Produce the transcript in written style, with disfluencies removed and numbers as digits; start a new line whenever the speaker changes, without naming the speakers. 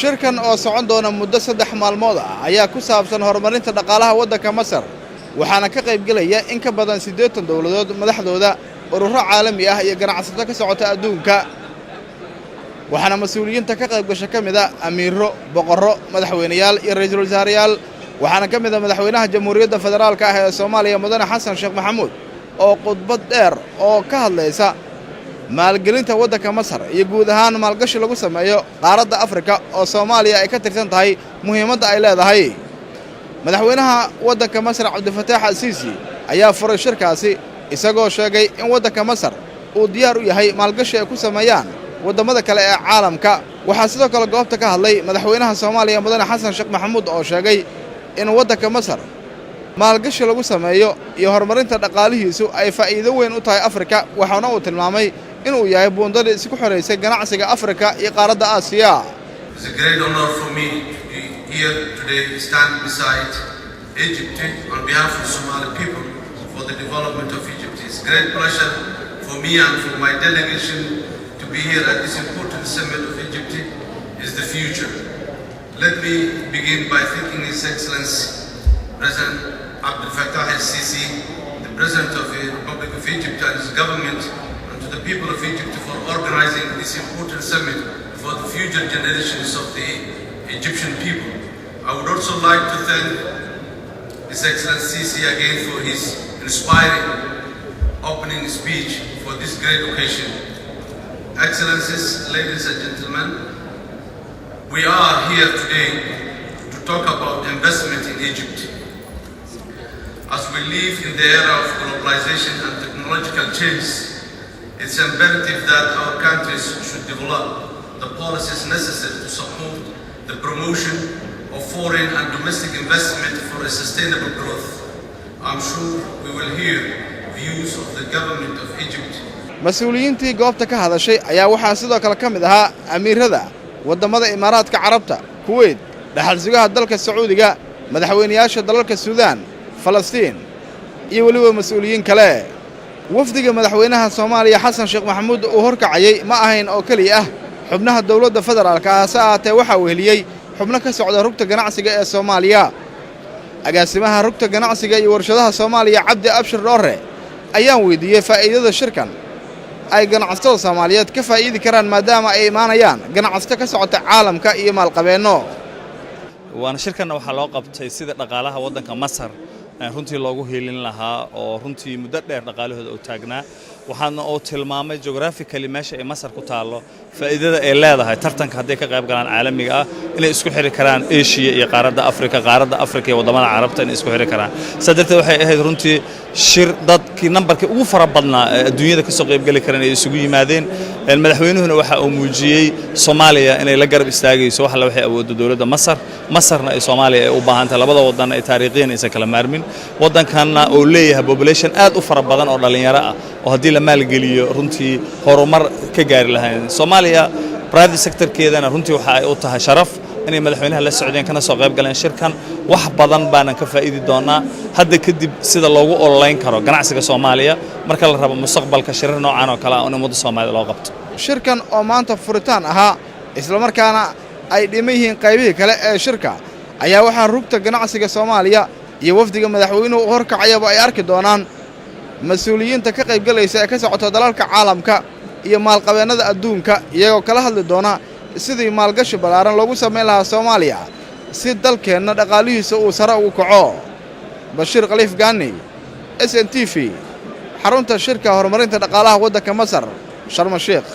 Shirkan oo socon doona muddo 3 maalmood ah ayaa ku saabsan horumarinta dhaqaalaha waddanka Masar, waxaana ka qaybgelaya in ka badan 80 dowladood madaxdooda, ururo caalami ah iyo ganacsato ka socota adduunka. Waxaana mas-uuliyiinta ka qayb gasha ka mid ah amiiro, boqorro, madaxweyneyaal iyo ra'iisul wasaareyaal. Waxaana ka mid ah madaxweynaha Jamhuuriyadda Federaalka ah ee Soomaaliya, Mudane Xasan Sheekh Maxamuud, oo khudbad dheer oo ka hadlaysa maalgelinta waddanka Masar iyo guud ahaan maalgashi lagu sameeyo qaaradda Afrika oo Soomaaliya ay ka tirsan tahay muhiimadda ay leedahay. Madaxweynaha waddanka Masar, Cabdifataax Asiisi, ayaa furay shirkaasi, isagoo sheegay in waddanka Masar uu diyaar u yahay maalgashi ay ku sameeyaan waddamada kale ee caalamka. Waxaa sidoo kale goobta ka hadlay madaxweynaha Soomaaliya, Mudane Xasan Sheekh Maxamuud, oo sheegay in waddanka Masar maalgashi lagu sameeyo iyo horumarinta dhaqaalihiisu ay faa'iido weyn u tahay Afrika. Waxaana uu tilmaamay inuu yahay buundadii isku xidhaysay ganacsiga Afrika iyo qaaradda Aasiya.
It's a great honor for me to be here today, stand beside Egypt on behalf of Somali people for the development of Egypt. It's a great pleasure for me and for my delegation to be here at this important summit of Egypt is the future. Let me begin by thanking His Excellency President Abdel Fattah el-Sisi, the President of the Republic of Egypt and his government, and to the people of Egypt for organizing this important summit for the future generations of the Egyptian people. I would also like to thank His Excellency Sisi again for his inspiring opening speech for this great occasion. Excellencies, ladies and gentlemen, we are here today to talk about investment in Egypt. As we live in the era of globalization and technological change, it's imperative that our countries should develop the policies necessary to support the promotion of foreign and domestic investment for a sustainable growth. I'm sure we will hear views of the government of Egypt.
Mas-uuliyiintii goobta ka hadashay ayaa waxaa sidoo kale ka mid ahaa amiirada waddamada Imaaraadka Carabta, Kuweyt, dhaxal sugaha dalka Sacuudiga, madaxweynayaasha dalalka Suudaan, Falastiin iyo weliba mas-uuliyiin kale. Wafdiga madaxweynaha Soomaaliya, Xasan Sheekh Maxamuud, uu horkacayey ma ahayn oo keliya ah xubnaha dowladda federaalka ah, hase ahaatee waxaa weheliyey xubno ka socda Rugta Ganacsiga ee Soomaaliya. Agaasimaha Rugta Ganacsiga iyo Warshadaha Soomaaliya, Cabdi Abshir Dhoore, ayaan weydiiyey faa'iidada shirkan ay ganacsatada Soomaaliyeed ka faa'iidi karaan, maadaama ay imaanayaan ganacsato ka socota caalamka iyo maalqabeenno.
Waana shirkanna waxaa loo qabtay sida dhaqaalaha waddanka Masar runtii loogu hiilin lahaa, oo runtii muddo dheer dhaqaalahooda uu taagnaa. Waxaana uu tilmaamay geographically meesha ay Masar ku taallo, faa'iidada ay leedahay tartanka hadday ka qayb galaan caalamiga ah, inay isku xiri karaan Asia iyo qaaradda Afrika, qaaradda Afrika iyo waddamada Carabta inay isku xiri karaan. Saa darteed waxay ahayd runtii shir dadkii nambarkii ugu fara badnaa ee adduunyada ka soo qaybgeli karan ay isugu yimaadeen. Madaxweynuhuna waxa uu muujiyey Soomaaliya inay la garab istaagayso wax alle waxay awooddo dowladda Masar, Masarna ay Soomaaliya ay u baahan tahay. Labada wadan ay taariikhiyan aysan kala maarmin, waddankanna uu leeyahay population aad u fara badan oo dhallinyaro ah, oo haddii la maalgeliyo runtii horumar ka gaari lahayn. Soomaaliya private sectorkeedana runtii waxa ay u tahay sharaf inay madaxweynaha la socdeen kana soo qayb galeen shirkan. Wax badan baanan ka faa'iidi doonaa hadda kadib sida loogu ololayn karo ganacsiga Soomaaliya marka la rabo mustaqbalka shirar noocan oo kale ah in ummadda Soomaalida loo qabto.
Shirkan oo maanta furitaan ahaa, islamarkaana ay dhiman yihiin qaybihii kale ee shirka, ayaa waxaa Rugta Ganacsiga Soomaaliya iyo wafdiga madaxweynuhu u horkacayaba ay arki doonaan mas-uuliyiinta ka qaybgelaysa ee ka socota dalalka caalamka iyo maalqabeennada adduunka, iyagoo kala hadli doona sidii maalgashi ballaaran loogu samayn lahaa Soomaaliya si dalkeenna dhaqaalihiisa uu sare ugu kaco. Bashiir Khaliif Gaani, SNTV, xarunta shirka horumarinta dhaqaalaha waddanka Masar, Sharma Sheikh.